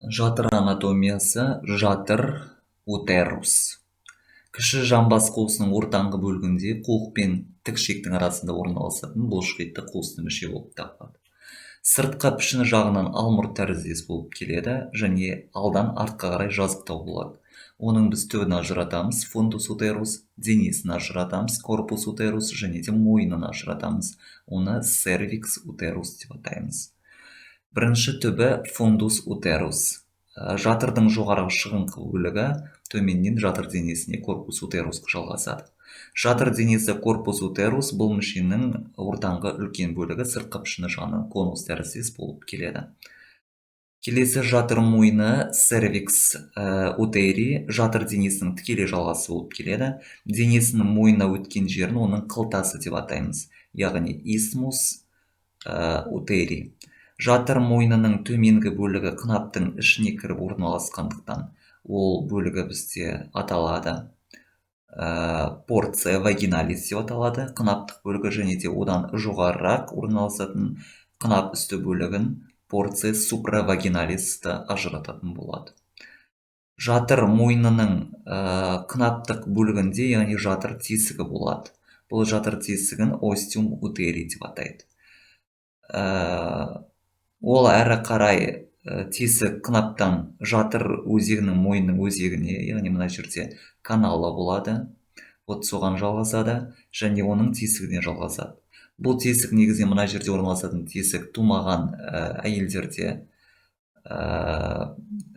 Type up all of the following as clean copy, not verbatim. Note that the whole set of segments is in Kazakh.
Жатыр анатомиясы. Жатыр, uterus. Кіші жамбас қуысының ортаңғы бөлігінде, қуық пен тік ішектің арасында орналасатын бұлшықетті қуысты мүше болып табылады. Сыртқы пішіні жағынан алмұрт тәріздес болып келеді және алдан артқа қарай жазықтау болады. Оның біз түбін ажыратамыз, fundus uterus, денесін ажыратамыз, corpus uterus, және де мойнын ажыратамыз. Оны cervix uterus деп атаймыз. Бірінші түбі — fundus uterus. Жатырдың жоғарғы шығыңқы бөлігі төменнен жатыр денесіне, corpus uterus, жалғасады. Жатыр денесі, corpus uterus, бұл мүшенің ортаңғы үлкен бөлігі, сыртқы пішіні жағынан конус тәріздес болып келеді. Келесі жатыр мойны, cervix uteri, жатыр денесінің тікелей жалғасы болып келеді. Денесінің мойнына өткен жерін оның қылтасы деп атаймыз, яғни isthmus uteri. Жатыр мойнының төменгі бөлігі қынаптың ішіне кіріп орналасқандықтан, ол бөлігі бізде аталады portio vaginalis деп аталады қынаптық бөлігі, және де одан жоғарырақ орналасатын қынап үсті бөлігін, portio supravaginalis ті ажырататын болады. Жатыр мойнының қынаптық бөлігінде, яғни жатыр тесігі болады. Бұл жатыр тесігін ostium uteri деп атайды. Ол әрі қарай тесік қынаптан жатыр өзегінің, мойнының өзегіне, яғни мына жерде каналы болады, вот соған жалғасады және оның тесігіне жалғасады. Бұл тесік негізінен, мына жерде орналасатын тесік, тумаған әйелдерде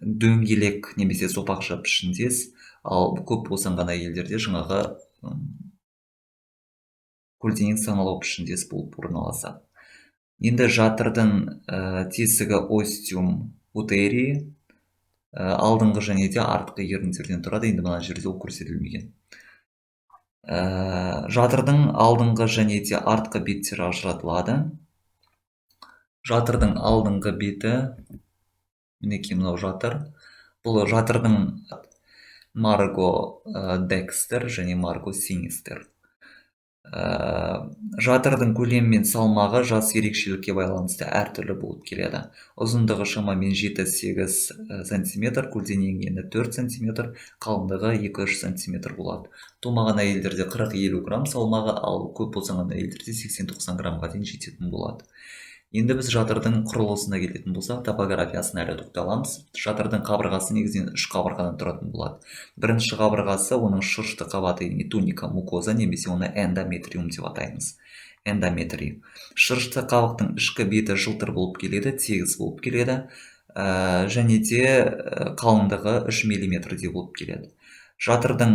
дөңгелек немесе сопақша пішіндес, ал көп босанған әйелдерде жаңағы көлденең саңылау пішіндес болып орналасады. Енді жатырдың тесігі, ostium uteri, алдыңғы және де артқы еріндерден тұрады. Енді мына жерде ол көрсетілмеген. Жатырдың алдыңғы және де артқы беттері ажыратылады. Жатырдың алдыңғы беті, мінекей, мынау жатыр. Бұл жатырдың margo dexter және margo sinister. Жатырдың көлемі мен салмағы жас ерекшелікке байланысты әртүрлі болып келеді. Ұзындығы шамамен 7-8 сантиметр, көлденең ені 4 сантиметр, қалыңдығы 2-3 сантиметр болады. Тумаған әйелдерде 40-50 грамм салмағы, ал көп босанған әйелдерде 80-90 граммға дейін жететін болады. Енді біз жатырдың құрылысына келетін болсақ, топографиясына әлі тоқталамыз. Жатырдың қабырғасы негізінен үш қабырғадан тұратын болады. Бірінші қабырғасы — оның шырышты қабаты, яғни tunica mucosa, немесе оны эндометриум деп атаймыз, эндометрий. Шырышты қабықтың ішкі беті жылтыр болып келеді, тегіс болып келеді және де қалыңдығы 3 миллиметрдей болып келеді. Жатырдың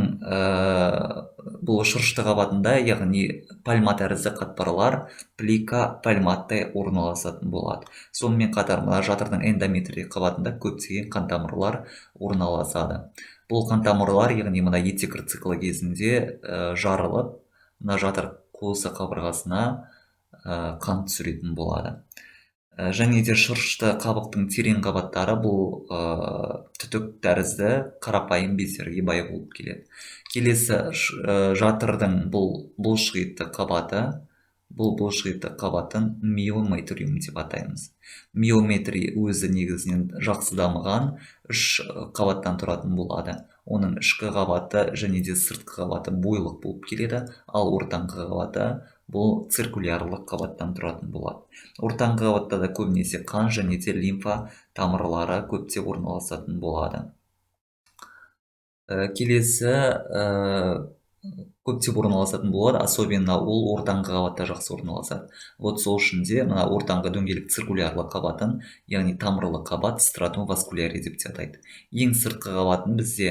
бұл шырышты қабатында, яғни пальма тәрізді қатпарлар, plica palmatae, орналасатын болады. Сонымен қатар мына жатырдың эндометрий қабатында көптеген қан тамырлар орналасады. Бұл қан тамырлар, яғни мына етеккір циклі кезінде жарылып, мына жатыр қуысы қабырғасына қан түсіретін болады. Және де шырышты қабықтың терең қабаттары бұл түтік тәрізді қарапайым бездерге бай болып келеді. Келесі жатырдың бұл бұлшықетті қабаты. Бұл бұлшықетті қабатын миометриум деп атаймыз. Миометрий өзі негізінен жақсы дамыған үш қабаттан тұратын болады. Оның ішкі қабаты және де сыртқы қабаты бойлық болып келеді, ал ортаңғы қабаты бұл циркулярлық қабаттан тұратын болады. Ортаңғы қабатта да көбінесе қан және де лимфа тамырлары көптеп орналасатын болады. Келесі көптеп орналасатын болады, особенно ол ортаңғы қабатта жақсы орналасады. Вот сол үшін де мына ортаңғы дөңгелек циркулярлы қабатын, яғни тамырлы қабат, stratum vasculare деп те атайды. Ең сыртқы қабатын бізде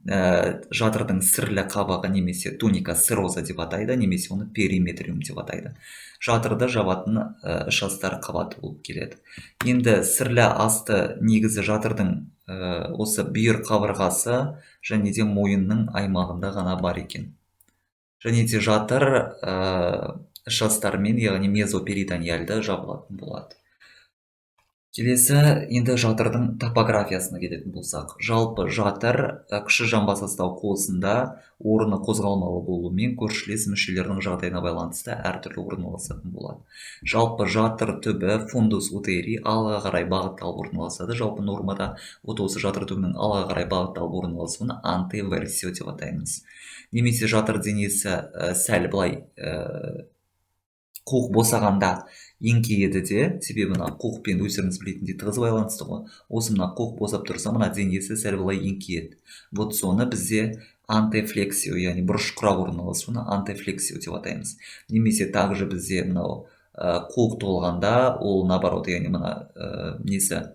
жатырдың сірлі қабығы немесе tunica serosa деп атайды, немесе оны периметриум деп атайды. Жатырды жабатын іш астар қабаты болып келеді. Енді сірлі асты негізі жатырдың осы бүйір қабырғасы және де мойынның аймағында ғана бар екен. Және де жатыр іш астарымен, яғни мезоперитониальды жабылатын болады. Келесі енді жатырдың топографиясына келетін болсақ, жалпы жатыр кіші жамбас астау қуысында орны қозғалмалы болуымен көршілес мүшелерінің жағдайына байланысты әртүрлі орналасатын болады. Жалпы жатыр түбі фундус утери алға қарай бағытталып орналасады. Жалпы нормада вот осы жатыр түбінің алға қарай бағытталып орналасуын антеверсио деп атаймыз. Немесе жатыр денесі сәл былай қуық босағанда еңкейеді де, себебі мына қуықпен өздеріңіз білетіндей тығыз байланысты ғой. Осы мына қуық босап тұрса, мына денесі сәл былай еңкейеді. Вот соны бізде антефлексио, яғни бұрыш құрап орналасуын антефлексио деп атаймыз. Немесе также бізде мынау қуық толғанда, ол наоборот, яғни мына несі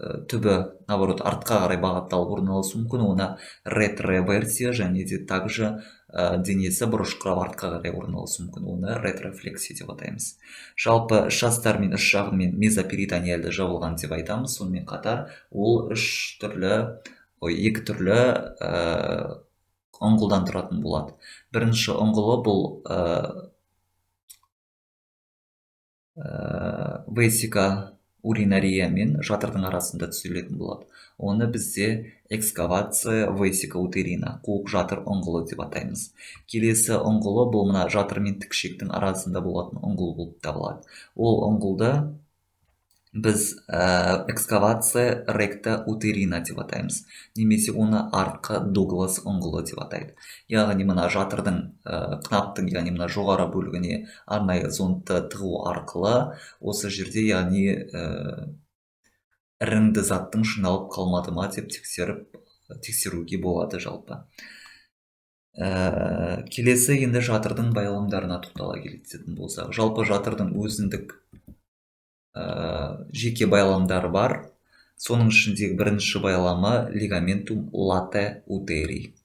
түбі наоборот артқа қарай бағытталып орналасуы мүмкін, оны ретроверсия, және де также денесі бұрыш құрап артқа қарай орналасуы мүмкін, оны ретрофлексия деп атаймыз. Жалпы іш астар мен іш жағымен мезоперитониальды жабылған деп айтамыз. Сонымен қатар ол үш түрлі, ой, екі түрлі ұңғылдан тұратын болады. Бірінші ұңғылы бұл весика уринария мен жатырдың арасында түзілетін болады. Оны бізде экскавация весика утерина, қуық жатыр ұңғылы деп атаймыз. Келесі ұңғылы бұл мына жатыр мен тікішектің арасында болатын ұңғыл болып табылады. Ол ұңғылды біз экскавация ректа утерина деп атаймыз. Немесе оны артқы Дуглас ұңғылы деп атайды. Яғни мына жатырдың, қынаптың, яғни мына жоғары бөлігіне арнайы зондты тығу арқылы осы жерде, яғни іріңді заттың жиналып қалмады ма деп тексеруге болады жалпы. Келесі енді жатырдың байламдарына тоқтала кететін болсақ, жалпы жатырдың өзіндік жеке байламдары бар. Соның ішіндегі бірінші байламы лигаментум лате утери,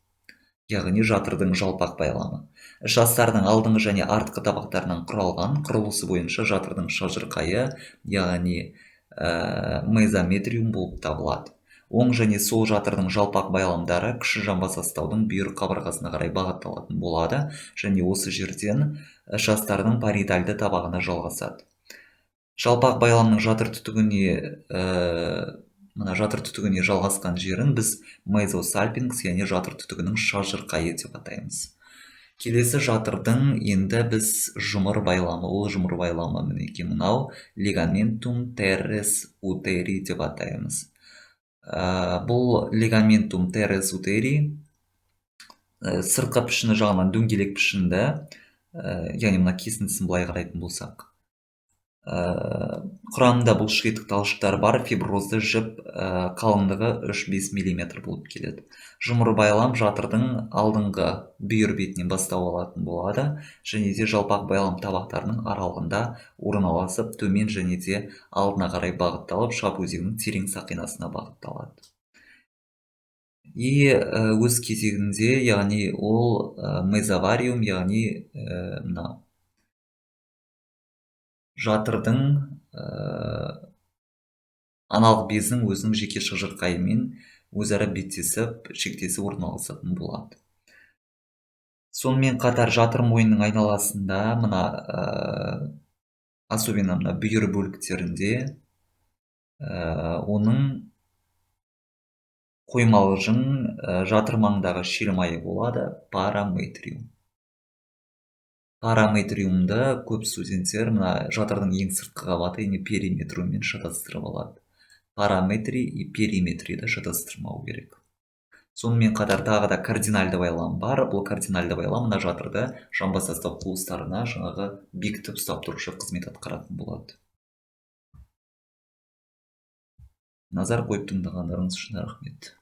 яғни жатырдың жалпақ байламы. Іш астарының алдыңғы және артқы табақтарынан құралған құрылысы бойынша жатырдың шажырқайы, яғни мезометриум болып табылады. Оң және сол жатырдың жалпақ байламдары кіші жамбас астаудың бүйір қабырғасына қарай бағытталатын болады және осы жерден іш астарының париетальды табағына жалғасады. Жалпақ байламның жатыр түтігіне, мына жатыр түтігіне жалғасқан жерін біз мезосальпингс, яғни жатыр түтігінің шажырқайы деп атаймыз. Келесі жатырдың енді біз жұмыр байламы, ол жұмыр байламы мінекей мынау лигаментум террес утери деп атаймыз. Бұл лигаментум террес утери сыртқы пішіні жағынан дөңгелек пішінді, яғни мына кесіндісін былай қарайтын болсақ, құрамында бұлшықеттік талшықтар бар, фиброзды жіп, қалыңдығы 3-5 миллиметр болып келеді. Жұмыр байлам жатырдың алдыңғы бүйір бетінен бастау алатын болады және де жалпақ байлам табақтарының аралығында орналасып, төмен және де алдына қарай бағытталып, шап өзегінің терең сақинасына бағытталады. И өз кезегінде, яғни ол мезовариум, яғни мына жатырдың аналық безінің өзінің жеке шажырқайымен өзара беттесіп, шектесіп орналасатын болады. Сонымен қатар жатыр мойнының айналасында мына, особенно мына бүйір бөліктерінде, оның қоймалжың, жатыр маңындағы шел майы болады, параметриум. Параметриумды көп студенттер мына жатырдың ең сыртқы қабаты, яғни периметриуммен шатастырып алады. Параметрий и периметрийді шатастырмау керек. Сонымен қатар тағы да кардинальды байлам бар. Бұл кардинальды байлам мына жатырды жамбас астау қуыстарына жаңағы бекітіп ұстап тұрушы қызмет атқаратын болады. Назар қойып тыңдағандарыңыз үшін рахмет.